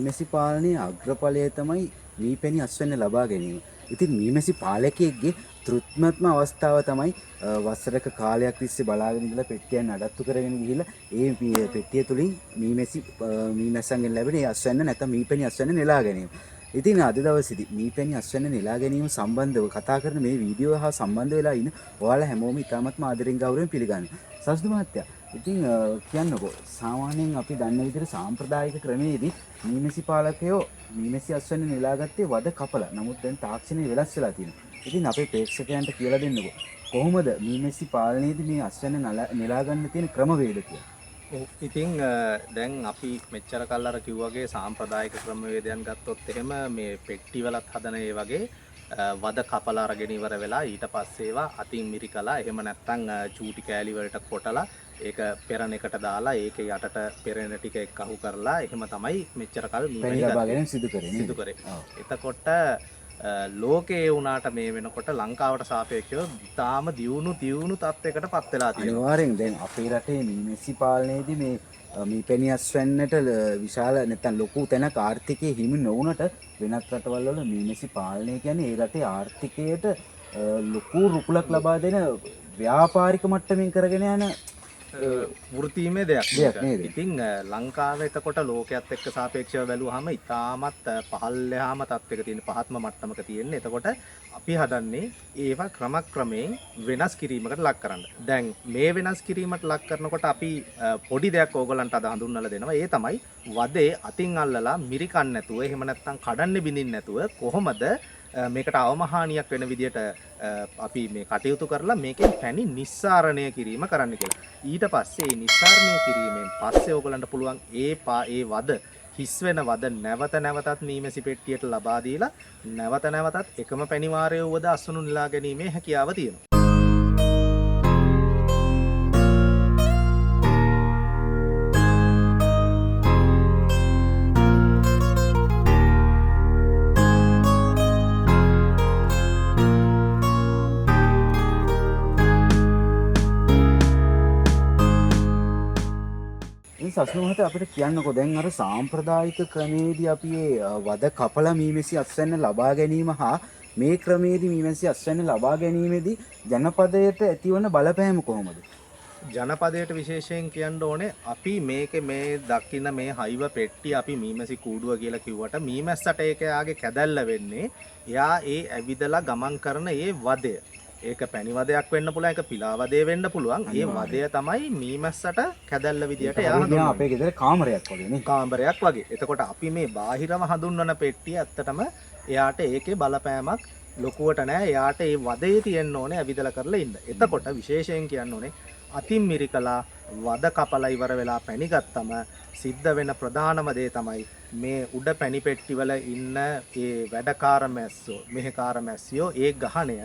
මීමැසි පාලනයේ අග්‍රඵලය තමයි මීපැණි අස්වැන්න ලබා ගැනීම. ඉතින් මීමැසි පාලකයෙක්ගේ තෘප්තිමත්ම අවස්ථාව තමයි වසරක කාලයක් තිස්සේ බලාගෙන ඉඳලා පෙට්ටියන් නඩත්තු කරගෙන ගිහිල්ලා ඒ පෙට්ටිය තුලින් මීමැසි මීමැස්සන්ගෙන් ලැබෙන ඒ අස්වැන්න නැත්නම් මීපැණි අස්වැන්න නෙලා ගැනීම. ඉතින් අද දවසේදී මීපැණි අස්වැන්න නෙලා ගැනීම සම්බන්ධව කතා කරන මේ වීඩියෝ හා සම්බන්ධ වෙලා ඉන්න ඔයාලා හැමෝම ඉතාමත්ම ආදරෙන් ගෞරවයෙන් පිළිගන්නවා. සස්දු මහත්තයා, ඉතින් කියන්නකෝ, සාමාන්‍යයෙන් අපි දන්න විදිහට සාම්ප්‍රදායික ක්‍රමයේදී මීමැසි පාලකයෝ මීමැසි අස්වැන්න නෙලාගත්තේ වද කපලා. නමුත් දැන් තාක්ෂණය වෙනස් වෙලා තියෙනවා. ඉතින් අපේ ප්‍රේක්ෂකයන්ට කියලා දෙන්නකෝ, කොහොමද මීමැසි පාලනයේදී මේ අස්වැන්න නෙලා ගන්න තියෙන ක්‍රමවේද කියලා? ඔව්, ඉතින් දැන් අපි මෙච්චර කල් අර කිව්වාගේ සාම්ප්‍රදායික ක්‍රමවේදයන් ගත්තොත් එහෙම මේ පෙට්ටි වලත් හදන ඒ වගේ වද කපලා අරගෙන ඉවර වෙලා ඊට පස්සේ ඒවා අතින් මිරිකලා, එහෙම නැත්නම් චූටි කෑලි වලට කොටලා ඒක පෙරණ එකට දාලා ඒක යටට පෙරෙන ටික එක්ක අහු කරලා එහෙම තමයි මෙච්චර කල් පැණි මීපැණි ලබා ගත්තේ. ගැනීම සිදු කරේ නේද? සිදු කරේ. ඔව්. එතකොට ලෝකයේ වුණාට මේ වෙනකොට ලංකාවට සාපේක්ෂව ඉතාම දියුණු දියුණු තත්යකට පත් වෙලා තියෙනවා. අනිවාර්යෙන් දැන් අපේ රටේ මීමැසි පාලනයේදී මේ මීපැණි අස්වැන්නට විශාල නැත්නම් ලොකු තැනක් ආර්ථිකයේ හිමි නොවුනට වෙනත් රටවල් වල මීමැසි පාලනය කියන්නේ ඒ රටේ ආර්ථිකයට ලොකු රුකුලක් ලබා දෙන ව්‍යාපාරික මට්ටමින් කරගෙන යන වෘත්තීමේ දෙයක් දෙයක් මේක. නේද? ඉතින් ලංකාව එතකොට ලෝකයේත් එක්ක සාපේක්ෂව බැලුවාම ඉතාමත් පහළහාම තත්ත්වයක තියෙන, පහත්ම මට්ටමක තියෙන්නේ. එතකොට අපි හදන්නේ ඒවා ක්‍රමක්‍රමයෙන් වෙනස් කිරීමකට ලක් කරන්න. දැන් මේ වෙනස් කිරීමට ලක් කරනකොට අපි පොඩි දෙයක් ඕගොල්ලන්ට අද හඳුන්වලා දෙනවා. ඒ තමයි වදේ අතින් අල්ලලා මිරිකන්න නැතුව, එහෙම නැත්නම් කඩන්නේ බින්දින්න නැතුව කොහොමද මේකට අවමහානියක් වෙන විදියට අපි මේ කටයුතු කරලා මේකෙන් පැණි නිස්සාරණය කිරීම කරන්න කියලා. ඊට පස්සේ මේ නිස්සාරණය කිරීමෙන් පස්සේ ඕගොල්ලන්ට පුළුවන් ඒ වද හිස් වෙන වද නැවත නැවතත් මීමැසි පෙට්ටියට ලබා දීලා නැවත නැවතත් එකම පැණි වාරය වුවද අස්වනු නෙලා ගැනීමේ හැකියාව තියෙනවා. ඉතින් සස්නු මහත්තයා, අපිට කියන්නකෝ දැන් අර සාම්ප්‍රදායික ක්‍රමයේදී අපි ඒ වද කපලා මීමැසි අස්වැන්න ලබා ගැනීම හා මේ ක්‍රමයේදී මීමැසි අස්වැන්න ලබා ගැනීමේදී ජනපදයට ඇතිවන බලපෑම කොහොමද? ජනපදයට විශේෂයෙන් කියන්න ඕනේ, අපි මේකේ මේ දකින්න මේ හයිව පෙට්ටි අපි මීමැසි කූඩුව කියලා කිව්වට මීමැස්සට ඒක එයාගේ කැදැල්ල වෙන්නේ එයා ඒ ඇවිදලා ගමන් කරන ඒ වදය. ඒක පැණි වදයක් වෙන්න පුළුවන්, ඒක පිලා වදය වෙන්න පුළුවන්. ඒ වදය තමයි මීමැස්සට කැදැල්ල විදියට එයා හරියට නිකන් හඳුන්වන්නේ. අපේ ගෙදර කාමරයක් වගේ නේ. කාමරයක් වගේ. එතකොට අපි මේ බාහිරව හඳුන්වන පෙට්ටිය ඇත්තටම එයාට ඒකේ බලපෑමක් ලොකුවට නෑ. එයාට ඒ වදේ තියෙන්න ඕනේ ඇවිදලා කරලා ඉන්න. එතකොට විශේෂයෙන් කියන්න ඕනේ, අතින් මිරිකලා වද කපලා ඉවර වෙලා පැණි ගත්තම සිද්ධ වෙන ප්‍රධානම දේ තමයි මේ උඩ පැණි පෙට්ටිවල ඉන්න ඒ වැඩකාර මැස්සෝ, මෙහෙකාර මැස්සියෝ, ඒ ගහණය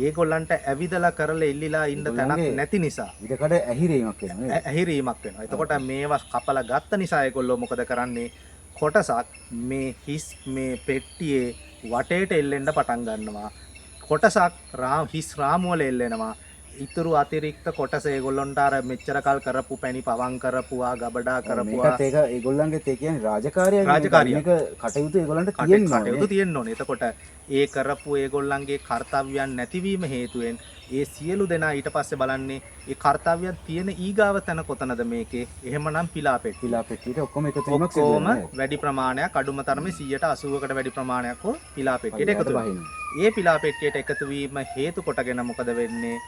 ඒගොල්ලන්ට ඇවිදලා කරලා එල්ලිලා ඉන්න තැනක් ඒගොල්ලන්ගේ නැති නිසා ඉඩකඩ ඇහිරීමක් වෙනවා නේද? ඇහිරීමක් වෙනවා. එතකොට මේවා කපලා ගත්ත නිසා ඒගොල්ලෝ මොකද කරන්නේ? කොටසක් මේ හිස් මේ පෙට්ටියේ වටේට එල්ලෙන්න පටන් ගන්නවා. කොටසක් හිස් රාමුවල එල්ලෙනවා. ඉතුරු අතිරික්ත කොටස ඒගොල්ලොන්ට අර මෙච්චර කල් කරපු පැණි පවන් කරපුවා, ගබඩා කරපුවා, මේකත් ඒක ඒගොල්ලන්ගේත් ඒ කියන්නේ රාජකාරියක් නේ. රාජකාරියක්. මේක කටයුතු ඒගොල්ලන්ට තියෙන්න ඕනේ. කටයුතු තියෙන්න ඕනේ. එතකොට ඒ කරපු ඒගොල්ලන්ගේ කර්තව්‍යයන් නැතිවීම හේතුවෙන් ඒ සියලු දෙනා ඊට පස්සේ බලන්නේ ඒ කර්තව්‍යයන් තියෙන ඊගාව තැන කොතනද මේකේ. එහෙමනම් පිලා පෙට්ටිය. පිලා පෙට්ටියට ඔක්කොම එකතු වීමක් සිදු ඔක්කොම වෙනවා නේද? වැඩි ප්‍රමාණයක්, අඩුම තරමේ 180කට වැඩි ප්‍රමාණයක් හෝ පිලා පෙට්ටියට එකතු වෙනවා. පහිනවා. ඒ පිලා පෙට්ටියට එකතු වීම හේතු කොටගෙන මොකද වෙන්නේ?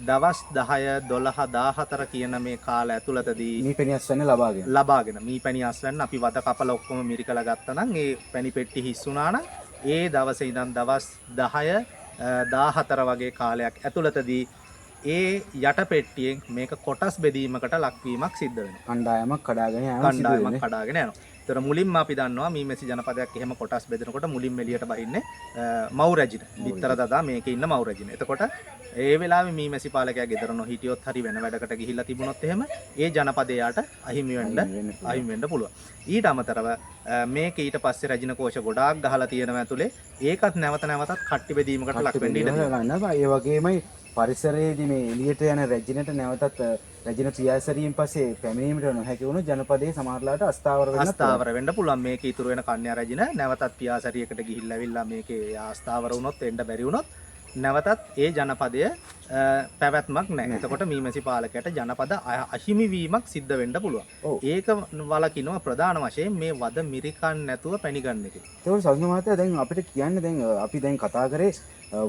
දවස් 10, 12, 14 කියන මේ කාල ඇතුළතදී මී පැණි අස්වැන්න ලබාගෙන. ලබාගෙන මී පැණි අස්වැන්න අපි වද කපලා ඔක්කොම මිරිකලා ගත්තා නම් ඒ පැණි පෙට්ටි හිස් වුණා නම් ඒ දවසේ ඉඳන් දවස් 10, 14 වගේ කාලයක් ඇතුළතදී ඒ යට පෙට්ටියෙන් මේක කොටස් බෙදීමකට ලක්වීමක් සිද්ධ වෙනවා. කණ්ඩායමක් කඩාගෙන යෑම සිදු කණ්ඩායමක් වෙන්නේ. කඩාගෙන යනවා. ඒතර මුලින්ම අපි දන්නවා මීමැසි ජනපදයක් එහෙම කොටස් බෙදෙනකොට මුලින්ම එළියට බහින්නේ මව් රැජින. බිත්තර දදා මේකේ ඉන්න මව් රැජින. එතකොට ඒ වෙලාවේ මීමැසි පාලකයා ගෙදර නොහිටියොත් හරි වෙන වැඩකට ගිහිල්ලා තිබුණොත් එහෙම ඒ ජනපදය යාට අහිමි වෙන්න අහිමි වෙන්න පුළුවන්. අහිමි වෙන්න පුළුවන්. ඊට අමතරව මේක ඊට පස්සේ රැජින කෝෂ ගොඩාක් ගහලා තියෙනවා ඇතුලේ. ඒකත් නැවත නැවතත් කට්ටි බෙදීමකට ලක් වෙන්න ඉඩ තියෙනවා. ගන්නවා. ඒ වගේමයි පරිසරයේදී මේ එළියට යන රැජිනට නැවතත් රැජින පියාසරීමෙන් පස්සේ පැමිණීමට නොහැකි වුණොත් ජනපදයේ සමහරලාට අස්ථාවර වෙන්නත් පුළුවන්. අස්ථාවර වෙන්න පුළුවන්. මේක ඉතුරු වෙන කන්‍යා රැජින නැවතත් පියාසරියකට ගිහිල්ලා ඇවිල්ලා මේකේ අස්ථාවර වුණොත්, එන්න බැරි වුණොත් නැවතත් ඒ ජනපදය පැවැත්මක් නැහැ. එතකොට මීමැසි පාලකයට ජනපද අහිමි වීමක් සිද්ධ වෙන්න පුළුවන්. ඒක වළකිනවා ප්‍රධාන වශයෙන් මේ වද මිරිකන් නැතුව පැණි ගන්න එකේ. ඒතකොට සසුන මහත්තයා, දැන් අපිට කියන්න, දැන් අපි දැන් කතා කරේ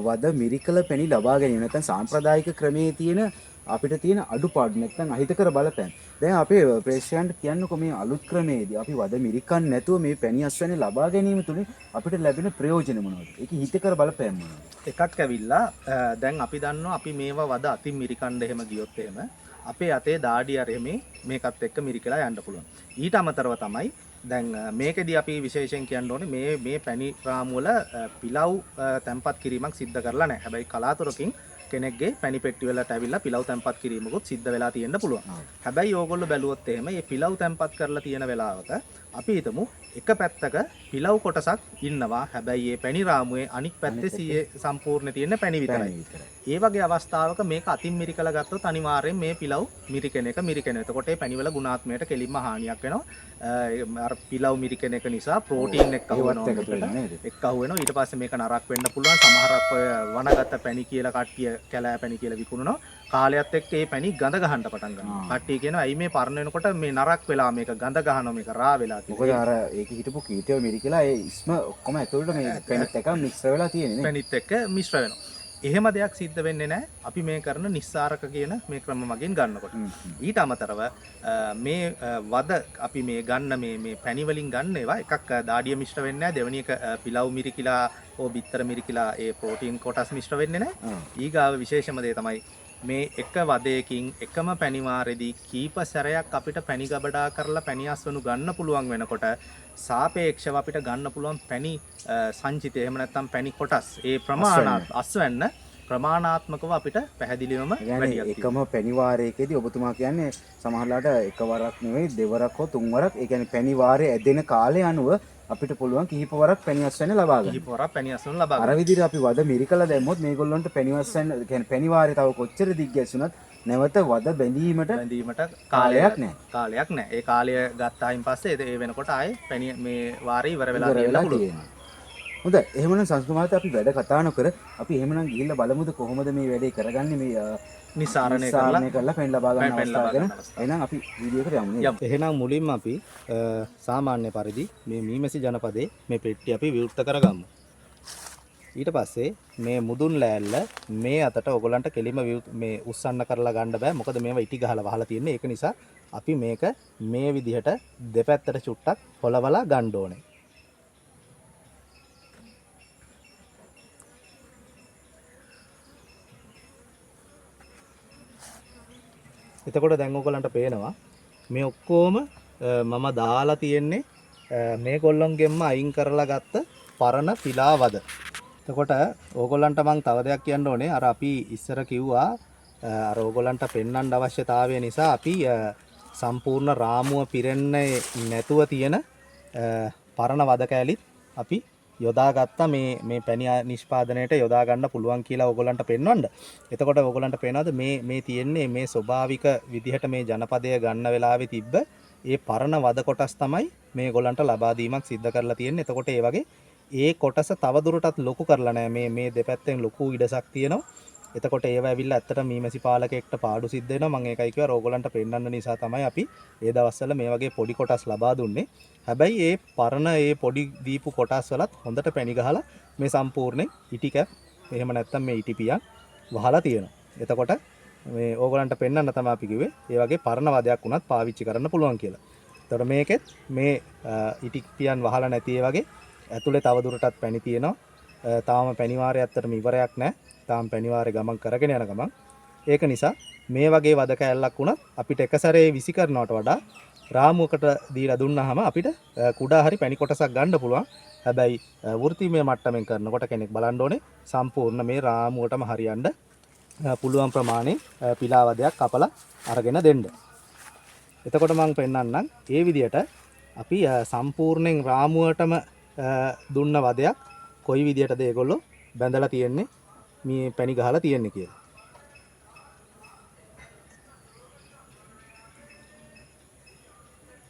වද මිරිකල පැණි ලබා ගැනීම නැත්නම් සාම්ප්‍රදායික ක්‍රමයේ තියෙන අපිට තියෙන අඩුපාඩු නැත්නම් අහිතකර බලපෑම්. දැන් අපේ ප්‍රේක්ෂකයන්ට කියන්නකො මේ අලුත් ක්‍රමයේදී අපි වද මිරිකන් නැතුව මේ පැණි අස්වැන්න ලබා ගැනීම තුලින් අපිට ලැබෙන ප්‍රයෝජන මොනවද? ඒකේ හිතකර බලපෑම් මොනවද? එකක් ඇවිල්ලා දැන් අපි දන්නවා අපි මේවා වද අතින් මිරිකන්න එහෙම ගියොත් එහෙම අපේ අතේ දාඩි අර එහෙම මේකත් එක්ක මිරිකලා යන්න පුළුවන්. ඊට අමතරව තමයි දැන් මේකෙදි අපි විශේෂයෙන් කියන්න ඕනේ මේ මේ පැණි රාමු වල පිලව් තැන්පත් කිරීමක් සිද්ධ කරලා නැහැ. හැබැයි කලාතුරකින් කෙනෙක්ගේ පැණි පෙට්ටි වලට ඇවිල්ලා පිලව් තැන්පත් කිරීමකුත් සිද්ධ වෙලා තියෙන්න පුළුවන්. හැබැයි ඕගොල්ලෝ බැලුවොත් එහෙම මේ පිලව් තැන්පත් කරලා තියෙන වෙලාවක අපි හිතමු එක පැත්තක පිලව් කොටසක් ඉන්නවා. හැබැයි මේ පැණි රාමුවේ අනික් පැත්තේ සිය සම්පූර්ණ තියෙන පැණි විතරයි. ඒ වගේ අවස්ථාවක මේක අතින් මිරිකලා ගත්තොත් අනිවාර්යෙන් මේ පිලව් මිරිකෙන එක මිරිකෙනවා. එතකොට ඒ පැණි වල ගුණාත්මයට කෙලින්ම හානියක් වෙනවා. අර පිලව් මිරිකෙන එක නිසා ප්‍රෝටීන් එක්ක අහු වෙනවා. එක්ක අහු වෙනවා. ඊට පස්සේ මේක නරක වෙන්න පුළුවන්. සමහරක් ඔය වනගත පැණි කියලා කට්ටිය කැලෑ පැණි කියලා විකුණනවා. කාලයත් එක්ක ඒ පැණි ගඳ ගහන්න පටන් ගන්නවා. කට්ටිය කියනවා ඇයි මේ පරණ වෙනකොට මේ නරක වෙලා මේක ගඳ ගහනවා, මේක රා වෙලා කියලා. මොකද අර ඒකේ හිටපු කීටයෝ මිරිකලා ඒ ඉස්ම ඔක්කොම ඇතුළට මේ පැණිත් එක්ක මිශ්‍ර වෙලා තියෙන්නේ නේ. පැණිත් එක්ක මිශ්‍ර වෙනවා. එහෙම දෙයක් සිද්ධ වෙන්නේ නැහැ අපි මේ කරන නිස්සාරක කියන මේ ක්‍රම මගින් ගන්නකොට. ඊට අමතරව මේ වද අපි මේ ගන්න මේ මේ පැණි වලින් ගන්න ඒවා එකක් දාඩිය මිශ්‍ර වෙන්නේ නැහැ. දෙවෙනි එක පිලව් මිරිකිලා හෝ බිත්තර මිරිකිලා ඒ ප්‍රෝටීන් කොටස් මිශ්‍ර වෙන්නේ නැහැ. ඊගාව විශේෂම දේ තමයි මේ එක වදයකින් එකම පැණි වාරෙදී කීප සැරයක් අපිට පැණි ගබඩා කරලා පැණි අස්වනු ගන්න පුළුවන් වෙනකොට සාපේක්ෂව අපිට ගන්න පුළුවන් පැණි සංචිතය එහෙම නැත්නම් පැණි කොටස් ඒ ප්‍රමාණාත් අස්වැන්න ප්‍රමාණාත්මකව අපිට පැහැදිලිවම වැඩියක්. එකම පැණි වාරයකදී ඔබතුමා කියන්නේ සමහරලාට එකවරක් නෙවෙයි දෙවරක් හෝ තුන්වරක්, ඒ කියන්නේ පැණි වාරය ඇදෙන කාලය අනුව අපිට පුළුවන් කිහිප වරක් පැණි අස්වැන්න ලබා ගන්න. කිහිප වරක් පැණි අස්වැන්න ලබා ගන්න. අර විදිහට අපි වද මිරිකලා දැම්මොත් මේගොල්ලන්ට පැණි අස්වැන්න, කියන්නේ පැණි වාරය තව කොච්චර දිග් ගැසුණත් නැවත වද බැඳීමට කාලයක් නැහැ. කාලයක් නැහැ. ඒ කාලය ගත්තායින් පස්සේ ඒ වෙනකොට ආයේ පැණි මේ වාරය ඉවර වෙලා තියෙන්න පුළුවන්. හොඳයි. එහෙමනම් සංස්කෘත මහත්තයා අපි වැඩ කතා නොකර අපි එහෙමනම් ගිහිල්ලා බලමුද කොහොමද මේ වැඩේ කරගන්නේ, මේ නිස්සාරණය කරලා පැණි ලබා ගන්න අවස්ථාව ගැන. එහෙනම් අපි වීඩියෝ එකට යමු නේද? එහෙනම් මුලින්ම අපි සාමාන්‍ය පරිදි මේ මීමැසි ජනපදයේ මේ පෙට්ටි අපි විවෘත කරගමු. ඊට පස්සේ මේ මුදුන් ලෑල්ල මේ අතට ඔයගොල්ලන්ට කෙලින්ම මේ උස්සන්න කරලා ගන්න බෑ. මොකද මේවා ඉටි ගහලා වහලා තියෙන්නේ. ඒක නිසා අපි මේක මේ විදිහට දෙපැත්තට චුට්ටක් හොලවලා ගන්න ඕනේ. එතකොට දැන් ඔයගොල්ලන්ට පේනවා මේ ඔක්කොම මම දාලා තියෙන්නේ මේගොල්ලොන්ගෙන්ම අයින් කරලා ගත්ත පරණ පිලාවද. එතකොට ඕගොල්ලන්ට මං තව දෙයක් කියන්න ඕනේ. අර අපි ඉස්සර කිව්වා අර ඕගොල්ලන්ට පෙන්වන්න අවශ්‍යතාවය නිසා අපි සම්පූර්ණ රාමුව පිරෙන්නේ නැතුව තියෙන පරණ වද කෑලිත් අපි යොදාගත්තා මේ මේ පැණි නිෂ්පාදනයට යොදා ගන්න පුළුවන් කියලා ඕගොල්ලන්ට පෙන්වන්න. එතකොට ඕගොල්ලන්ට පේනවද මේ මේ තියෙන්නේ මේ ස්වභාවික විදිහට මේ ජනපදය ගන්න වෙලාවේ තිබ්බ ඒ පරණ වද කොටස් තමයි මේගොල්ලන්ට ලබා දීමක් සිද්ධ කරලා තියෙන්නේ. එතකොට ඒ වගේ ඒ කොටස තව දුරටත් ලොකු කරලා නෑ. මේ මේ දෙපැත්තෙන් ලොකු ඉඩසක් තියෙනවා. එතකොට ඒව ඇවිල්ලා ඇත්තට මීමැසි පාලකයෙක්ට පාඩු සිද්ධ වෙනවා. මම ඒකයි කිව්වා ඕගොල්ලන්ට පෙන්වන්න නිසා තමයි අපි ඒ දවස්වල මේ වගේ පොඩි කොටස් ලබා දුන්නේ. හැබැයි ඒ පරණ ඒ පොඩි දීපු කොටස් වලත් හොඳට පැණි ගහලා මේ සම්පූර්ණයෙන් ඉටි කැප් එහෙම නැත්නම් මේ ඉටි පියන් වහලා තියෙනවා. එතකොට මේ ඕගොල්ලන්ට පෙන්වන්න තමයි අපි කිව්වේ ඒ වගේ පරණ වදයක් වුණත් පාවිච්චි කරන්න පුළුවන් කියලා. එතකොට මේකෙත් මේ ඉටි පියන් වහලා නැති ඒ වගේ ඇතුලේ තව දුරටත් පැණි තියෙනවා. තාම පැණි වාරය ඇත්තටම ඉවරයක් නෑ. තාම පැණි වාරේ ගමන් කරගෙන යන ගමන්. ඒක නිසා මේ වගේ වද කෑල්ලක් වුණත් අපිට එක සැරේ විසි කරනවට වඩා රාමුවකට දීලා දුන්නාම අපිට කුඩා හරි පැණි කොටසක් ගන්න පුළුවන්. හැබැයි වෘත්තීමය මට්ටමින් කරනකොට කෙනෙක් බලන්න ඕනේ සම්පූර්ණ මේ රාමුවටම හරියන්න පුළුවන් ප්‍රමාණය පිලාවදයක් කපලා අරගෙන දෙන්න. එතකොට මං පෙන්වන්නම් ඒ විදියට අපි සම්පූර්ණයෙන් රාමුවටම දුන්න වදයක් කොයි විදියටද ඒගොල්ලෝ බැඳලා තියෙන්නේ, මේ පැණි ගහලා තියෙන්නේ කියලා.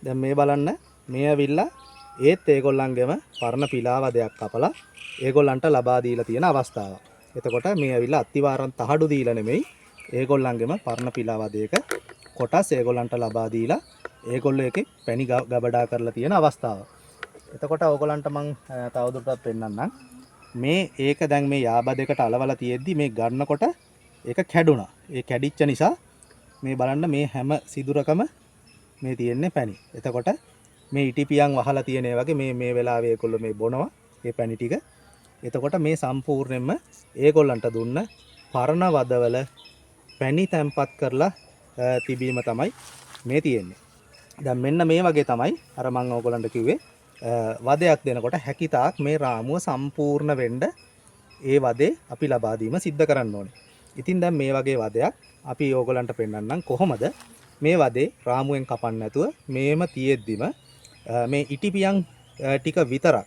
දැන් මේ බලන්න මේ ඇවිල්ලා ඒත් ඒගොල්ලන්ගෙම පරණ පිලාවදයක් කපලා ඒගොල්ලන්ට ලබා දීලා තියෙන අවස්ථාවක්. එතකොට මේ ඇවිල්ලා අත්තිවාරම් තහඩු දීලා නෙමෙයි, ඒගොල්ලන්ගෙම පරණ පිලාවදයක කොටස් ඒගොල්ලන්ට ලබා දීලා ඒගොල්ලෝ ඒකේ පැණි ගබඩා කරලා තියෙන අවස්ථාව. එතකොට ඕගොල්ලන්ට මං තවදුරටත් පෙන්නන්නම්. මේ ඒක දැන් මේ යාබ දෙකට අලවලා තියෙද්දි මේ ගන්නකොට ඒක කැඩුනා. ඒ කැඩිච්ච නිසා මේ බලන්න මේ හැම සිදුරකම මේ තියෙන්නේ පැණි. එතකොට මේ ඉටිපියන් වහලා තියෙන ඒ වගේ මේ මේ වෙලාවේ ඒගොල්ලෝ මේ බොනවා ඒ පැණි ටික. එතකොට මේ සම්පූර්ණයෙන්ම ඒගොල්ලන්ට දුන්න පරණ වදවල පැණි තැන්පත් කරලා තිබීම තමයි මේ තියෙන්නේ. දැන් මෙන්න මේ වගේ තමයි අර මං ඕගොල්ලන්ට කිව්වේ වදයක් දෙනකොට හැකිතාක් මේ රාමුව සම්පූර්ණ වෙන්න ඒ වදේ අපි ලබා දීම සිද්ධ කරන්න ඕනේ. ඉතින් දැන් මේ වගේ වදයක් අපි ඕගොල්ලන්ට පෙන්වන්නම් කොහොමද මේ වදේ රාමුවෙන් කපන්න නැතුව මේම තියෙද්දිම මේ ඉටිපියන් ටික විතරක්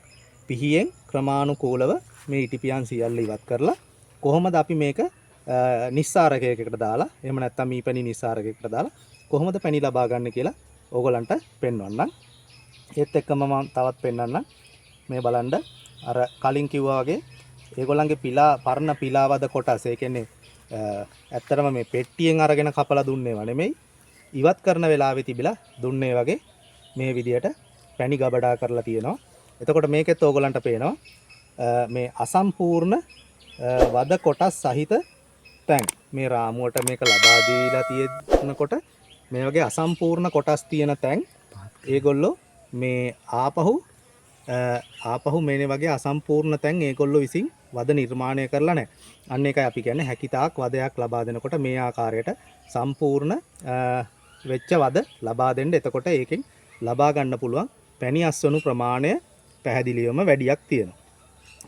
පිහියෙන් ක්‍රමානුකූලව මේ ඉටිපියන් සියල්ල ඉවත් කරලා කොහොමද අපි මේක නිස්සාරකයකට දාලා, එහෙම නැත්නම් මීපැණි නිස්සාරකයකට දාලා කොහොමද පැණි ලබා ගන්න කියලා ඕගොල්ලන්ට පෙන්වන්නම්. ඒත් එක්කම මම තවත් පෙන්වන්නම්. මේ බලන්න අර කලින් කිව්වා වගේ ඒගොල්ලන්ගේ පරණ පිලාවද කොටස්, ඒ කියන්නේ ඇත්තටම මේ පෙට්ටියෙන් අරගෙන කපලා දුන්නේව නෙමෙයි, ඉවත් කරන වෙලාවේ තිබිලා දුන්නේ වගේ මේ විදියට පැණි ගබඩා කරලා තියෙනවා. එතකොට මේකෙත් ඕගොල්ලන්ට පේනවා මේ අසම්පූර්ණ වද කොටස් සහිත තැන්. මේ රාමුවට මේක ලබා දීලා තියෙනකොට මේ වගේ අසම්පූර්ණ කොටස් තියෙන තැන් ඒගොල්ලෝ මේ ආපහු මේ වගේ අසම්පූර්ණ තැන් ඒගොල්ලෝ විසින් වද නිර්මාණය කරලා නැහැ. අන්න ඒකයි අපි කියන්නේ හැකිතාක් වදයක් ලබා දෙනකොට මේ ආකාරයට සම්පූර්ණ වෙච්ච වද ලබා දෙන්න. එතකොට ඒකෙන් ලබා ගන්න පුළුවන් පැණි අස්වනු ප්‍රමාණය පැහැදිලිවම වැඩියක් තියෙනවා.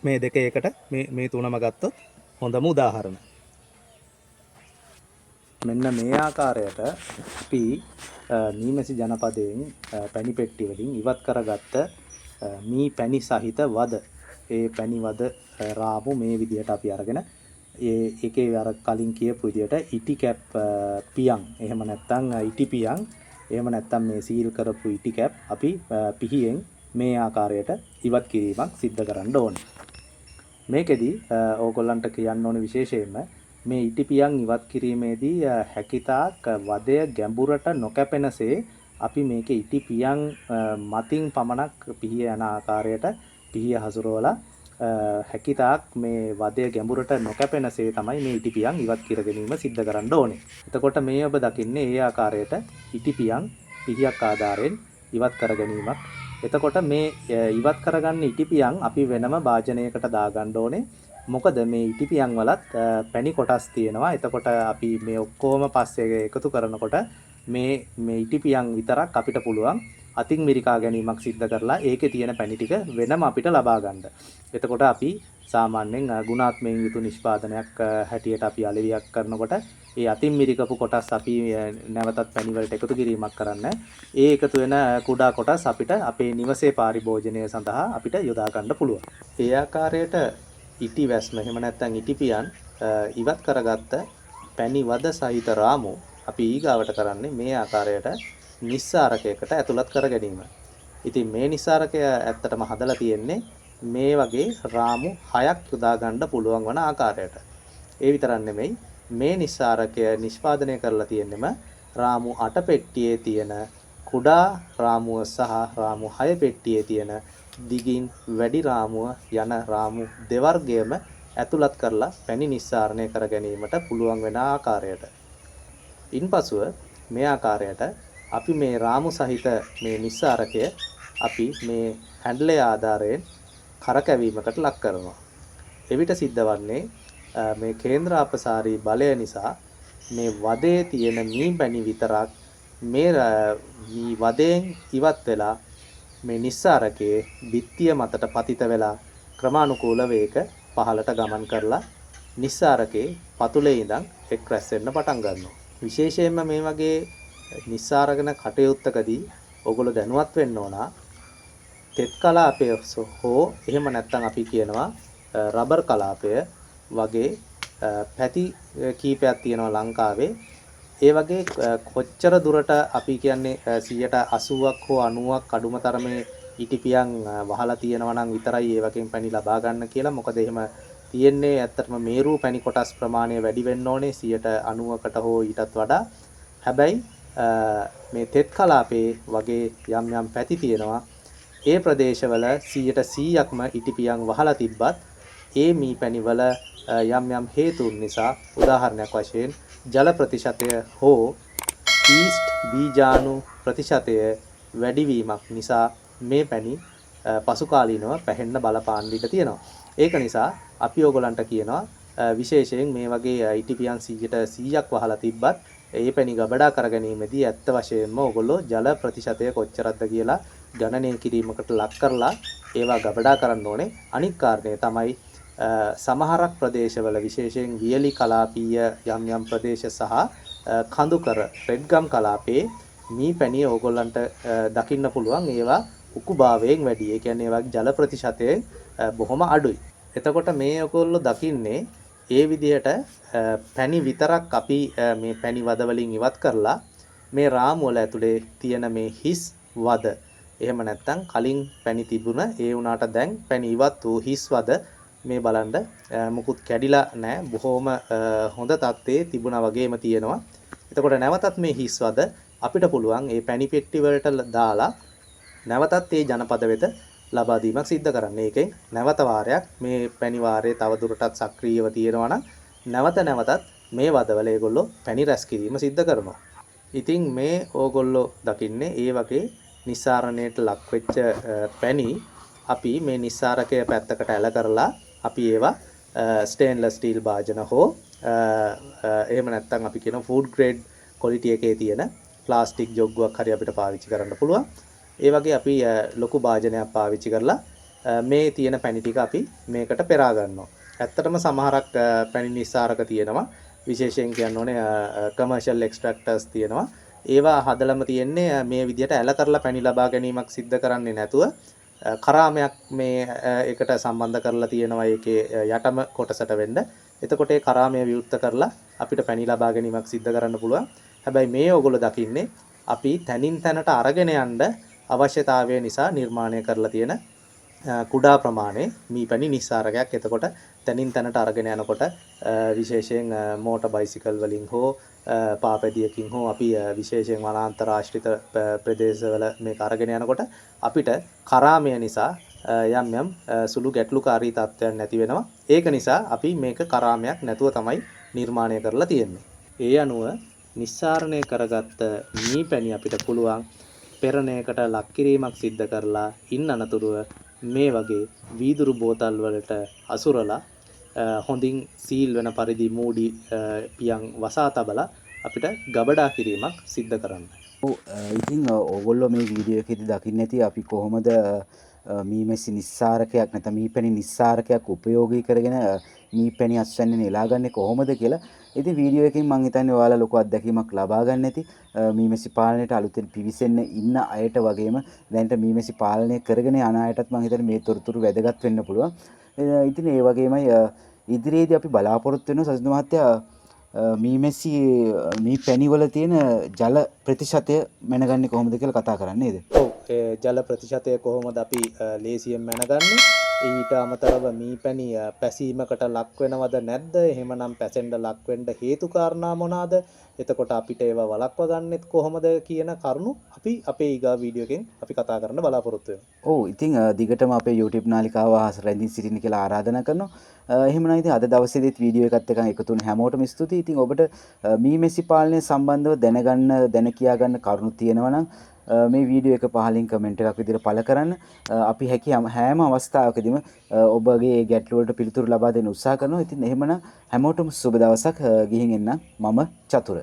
මේ දෙක එකට මේ මේ තුනම ගත්තොත් හොඳම උදාහරණ. මෙන්න මේ ආකාරයට අපි මීමැසි ජනපදයෙන් පැණි පෙට්ටි වලින් ඉවත් කරගත්ත මී පැණි සහිත වද, ඒ පැණි වද රාමු මේ විදිහට අපි අරගෙන ඒ ඒකේ අර කලින් කියපු විදිහට ඉටි කැප් පියන්, එහෙම නැත්නම් ඉටි පියන්, එහෙම නැත්නම් මේ සීල් කරපු ඉටි කැප් අපි පිහියෙන් මේ ආකාරයට ඉවත් කිරීමක් සිද්ධ කරන්න ඕනේ. මේකෙදි ඕගොල්ලන්ට කියන්න ඕනේ විශේෂයෙන්ම මේ ඉටි පියන් ඉවත් කිරීමේදී හැකිතාක් වදය ගැඹුරට නොකැපෙනසේ අපි මේකේ ඉටි පියන් මතින් පමණක් පිහිය යන ආකාරයට පිහිය හසුරවලා හැකිතාක් මේ වදය ගැඹුරට නොකැපෙනසේ තමයි මේ ඉටි පියන් ඉවත් කර ගැනීම සිද්ධ කරන්න ඕනේ. එතකොට මේ ඔබ දකින්නේ ඒ ආකාරයට ඉටි පියන් පිහියක් ආධාරයෙන් ඉවත් කර ගැනීමක්. එතකොට මේ ඉවත් කරගන්න ඉටි පියන් අපි වෙනම භාජනයකට දාගන්න ඕනේ. මොකද මේ ඉටි පියන් වලත් පැණි කොටස් තියෙනවා. එතකොට අපි මේ ඔක්කොම පස්සේ එකතු කරනකොට මේ මේ ඉටි පියන් විතරක් අපිට පුළුවන් අතින් මිරිකා ගැනීමක් සිද්ධ කරලා ඒකේ තියෙන පැණි ටික වෙනම අපිට ලබා ගන්න. එතකොට අපි සාමාන්‍යයෙන් ගුණාත්මයෙන් යුතු නිෂ්පාදනයක් හැටියට අපි අලෙවියක් කරනකොට ඒ අතින් මිරිකපු කොටස් අපි නැවතත් පැණි වලට එකතු කිරීමක් කරන්න. ඒ එකතු වෙන කුඩා කොටස් අපිට අපේ නිවසේ පාරිභෝජනය සඳහා අපිට යොදා ගන්න පුළුවන්. ඒ ආකාරයට ඉටි වැස්ම එහෙම නැත්නම් ඉටි පියන් ඉවත් කරගත්ත පැණි වද සහිත රාමු අපි ඊගාවට කරන්නේ මේ ආකාරයට නිස්සාරකයකට ඇතුළත් කර ගැනීම. ඉතින් මේ නිස්සාරකය ඇත්තටම හදලා තියෙන්නේ මේ වගේ රාමු 6ක් යොදා ගන්න පුළුවන් වන ආකාරයට. ඒ විතරක් නෙමෙයි, මේ නිස්සාරකය නිෂ්පාදනය කරලා තියෙන්නෙම රාමු 8 පෙට්ටියේ තියෙන කුඩා රාමුව සහ රාමු 6 පෙට්ටියේ තියෙන දිගින් වැඩි රාමුව යන රාමු දෙවර්ගයම ඇතුළත් කරලා පැණි නිස්සාරණය කර ගැනීමට පුළුවන් වෙන ආකාරයට. ඉන්පසුව මේ ආකාරයට අපි මේ රාමු සහිත මේ නිස්සාරකය අපි මේ හැන්ඩලය ආධාරයෙන් කරකැවීමකට ලක් කරනවා. එවිට සිද්ධ වන්නේ මේ කේන්ද්‍රාපසාරී බලය නිසා මේ වදේ තියෙන මී පැණි විතරක් මේ මී වදයෙන් ඉවත් වෙලා මේ නිස්සාරකයේ බිත්තිය මතට පතිත වෙලා ක්‍රමානුකූලව ඒක පහළට ගමන් කරලා නිස්සාරකයේ පතුලේ ඉඳන් එක් රැස් වෙන්න පටන් ගන්නවා. විශේෂයෙන්ම මේ වගේ නිස්සාරකන කටයුත්තකදී ඔයගොල්ලෝ දැනුවත් වෙන්න ඕන තෙත් කලාපය හෝ එහෙම නැත්නම් අපි කියනවා රබර් කලාපය වගේ පැති කීපයක් තියෙනවා ලංකාවේ. ඒ වගේ කොච්චර දුරට අපි කියන්නේ 80ක් හෝ 90ක් අඩුම තරමේ ඉටිපියන් වහලා තියෙනවා නම් විතරයි ඒ වගේම පැණි ලබා ගන්න කියලා. මොකද එහෙම තියෙන්නේ ඇත්තටම මේරු පැණි කොටස් ප්‍රමාණය වැඩි වෙන්න ඕනේ 90කට හෝ ඊටත් වඩා. හැබැයි මේ තෙත් කලාපේ වගේ යම් යම් පැති තියෙනවා. ඒ ප්‍රදේශවල 100%ක්ම ඉටිපියන් වහලා තිබ්බත් ඒ මී පැණි වල යම් යම් හේතුන් නිසා, උදාහරණයක් වශයෙන් ජල ප්‍රතිශතය හෝ ඊස්ට් බීජාණු ප්‍රතිශතය වැඩිවීමක් නිසා මේ පැණි පසුකාලීනව පැහෙන්න බලපාන්න ඉඩ තියෙනවා. ඒක නිසා අපි ඕගොල්ලන්ට කියනවා විශේෂයෙන් මේ වගේ ඉටිපියන් 100%ක් වහලා තිබ්බත් ඒ පැණි ගබඩා කර ගැනීමේදී ඇත්ත වශයෙන්ම ඕගොල්ලෝ ජල ප්‍රතිශතය කොච්චරක්ද කියලා ගණනය කිරීමකට ලක් කරලා ඒවා ගබඩා කරන්න ඕනේ. අනිත් කාරණය තමයි සමහරක් ප්‍රදේශවල විශේෂයෙන් වියලි කලාපීය යම් යම් ප්‍රදේශ සහ කඳුකර රෙඩ්ගම් කලාපයේ මී පැණි ඕගොල්ලන්ට දකින්න පුළුවන් ඒවා උකුභාවයෙන් වැඩි. ඒ කියන්නේ ඒවා ජල ප්‍රතිශතයෙන් බොහොම අඩුයි. එතකොට මේ ඔයගොල්ලෝ දකින්නේ ඒ විදිහට පැණි විතරක් අපි මේ පැණි වද වලින් ඉවත් කරලා මේ රාමු වල ඇතුලේ තියෙන මේ හිස් වද, එහෙම නැත්නම් කලින් පැණි තිබුණ ඒ වුණාට දැන් පැණි ඉවත් වූ හිස් වද මේ බලන්න මුකුත් කැඩිලා නැහැ, බොහොම හොඳ තත්ත්වයේ තිබුණා වගේම තියෙනවා. එතකොට නැවතත් මේ හිස් වද අපිට පුළුවන් මේ පැණි පෙට්ටි වලට දාලා නැවතත් ඒ ජනපද වෙත ලබා දීමක් සිද්ධ කරන්න. ඒකෙන් නැවත වාරයක් මේ පැණි වාරයේ තව දුරටත් සක්‍රීයව තියෙනවා නම් නැවත නැවතත් මේ වදවල ඒගොල්ලෝ පැණි රැස් කිරීම සිද්ධ කරනවා. ඉතින් මේ ඕගොල්ලෝ දකින්නේ ඒ වගේ නිස්සාරණයට ලක් වෙච්ච පැණි අපි මේ නිස්සාරකය පැත්තකට ඇල කරලා අපි ඒවා ස්ටේන්ලස් ස්ටීල් භාජන හෝ එහෙම නැත්නම් අපි කියන ෆුඩ් ග්‍රේඩ් ක්වොලිටි එකේ තියෙන ප්ලාස්ටික් ජොග්ගුවක් හරි අපිට පාවිච්චි කරන්න පුළුවන්. ඒ වගේ අපි ලොකු භාජනයක් පාවිච්චි කරලා මේ තියෙන පැණි ටික අපි මේකට පෙරා ගන්නවා. ඇත්තටම සමහරක් පැණි නිස්සාරක තියෙනවා. විශේෂයෙන් කියන්න ඕනේ කමර්ෂල් එක්ස්ට්‍රැක්ටර්ස් තියෙනවා. ඒවා හදලම තියෙන්නේ මේ විදිහට ඇල කරලා පැණි ලබා ගැනීමක් සිද්ධ කරන්නේ නැතුව කරාමයක් මේ එකට සම්බන්ධ කරලා තියෙනවා ඒකේ යටම කොටසට වෙන්න. එතකොට ඒ කරාමය විවෘත කරලා අපිට පැණි ලබා ගැනීමක් සිද්ධ කරන්න පුළුවන්. හැබැයි මේ ඔයගොල්ලෝ දකින්නේ අපි තනින් තැනට අරගෙන යන්න අවශ්‍යතාවය නිසා නිර්මාණය කරලා තියෙන කුඩා ප්‍රමාණයේ මී පැණි නිස්සාරකයක්. එතකොට තනින් තැනට අරගෙන යනකොට විශේෂයෙන් මෝටර් බයිසිකල් වලින් හෝ පාපැදියකින් හෝ අපි විශේෂයෙන් වනාන්තර ආශ්‍රිත ප්‍රදේශවල මේක අරගෙන යනකොට අපිට කරාමය නිසා යම් යම් සුළු ගැටලුකාරී තත්ත්වයන් නැති වෙනවා. ඒක නිසා අපි මේක කරාමයක් නැතුව තමයි නිර්මාණය කරලා තියෙන්නේ. ඒ අනුව නිස්සාරණය කරගත්ත මී පැණි අපිට පුළුවන් පෙරණයකට ලක් කිරීමක් සිද්ධ කරලා ඉන් අනතුරුව මේ වගේ වීදුරු බෝතල් වලට අසුරලා හොඳින් සීල් වෙන පරිදි මූඩි පියන් වසා තබලා අපිට ගබඩා කිරීමක් සිද්ධ කරන්න. ඔව්, ඉතින් ඕගොල්ලෝ මේ වීඩියෝ එකේදී දකින්න ඇති අපි කොහොමද මීමැසි නිස්සාරකයක් නැත්නම් මීපැණි නිස්සාරකයක් උපයෝගී කරගෙන මීපැණි අස්වැන්න නෙලාගන්නේ කොහොමද කියලා. ඉතින් වීඩියෝ එකෙන් මං හිතන්නේ ඔයාලා ලොකු අත්දැකීමක් ලබා ගන්න ඇති. මීමැසි පාලනයට අලුතෙන් පිවිසෙන්න ඉන්න අයට වගේම දැනට මීමැසි පාලනය කරගෙන යන අයටත් මං හිතන්නේ මේ තොරතුරු වැදගත් වෙන්න පුළුවන්. ඉතින් ඒ වගේමයි ඉදිරියේදී අපි බලාපොරොත්තු වෙනවා සසිදු මහත්තයා මීමැසි මී පැණි වල තියෙන ජල ප්‍රතිශතය මැනගන්නේ කොහොමද කියලා කතා කරන්න නේද? ඔව්, ඒ ජල ප්‍රතිශතය කොහොමද අපි ලේසියෙන් මැනගන්නේ? ඊට අමතරව මී පැණි පැසීමකට ලක් වෙනවද නැද්ද? එහෙමනම් පැසෙන්න ලක් වෙන්න හේතු කාරණා මොනවාද? එතකොට අපිට ඒවා වළක්ව ගන්නෙත් කොහොමද කියන කරුණු අපි අපේ ඊගා වීඩියෝ එකෙන් අපි කතා කරන්න බලාපොරොත්තු වෙනවා. ඔව්, ඉතින් දිගටම අපේ YouTube නාලිකාව රැඳී සිටින්න කියලා ආරාධනා කරනවා. එහෙමනම් ඉතින් අද දවසේදීත් වීඩියෝ එකත් එක්ක එකතු වුණ හැමෝටම ස්තුතියි. ඉතින් ඔබට මීමැසි පාලනය සම්බන්ධව දැනගන්න, දැන කියා ගන්න කරුණු තියෙනවා නම් මේ වීඩියෝ එක පහලින් කමෙන්ට් එකක් විදිහට පළ කරන්න. අපි හැකි හැම අවස්ථාවකදීම ඔබගේ ඒ ගැටලු වලට පිළිතුරු ලබා දෙන්න උත්සාහ කරනවා. ඉතින් එහෙමනම් හැමෝටම සුබ දවසක්. ගිහින් එන්නම්. මම චතුර.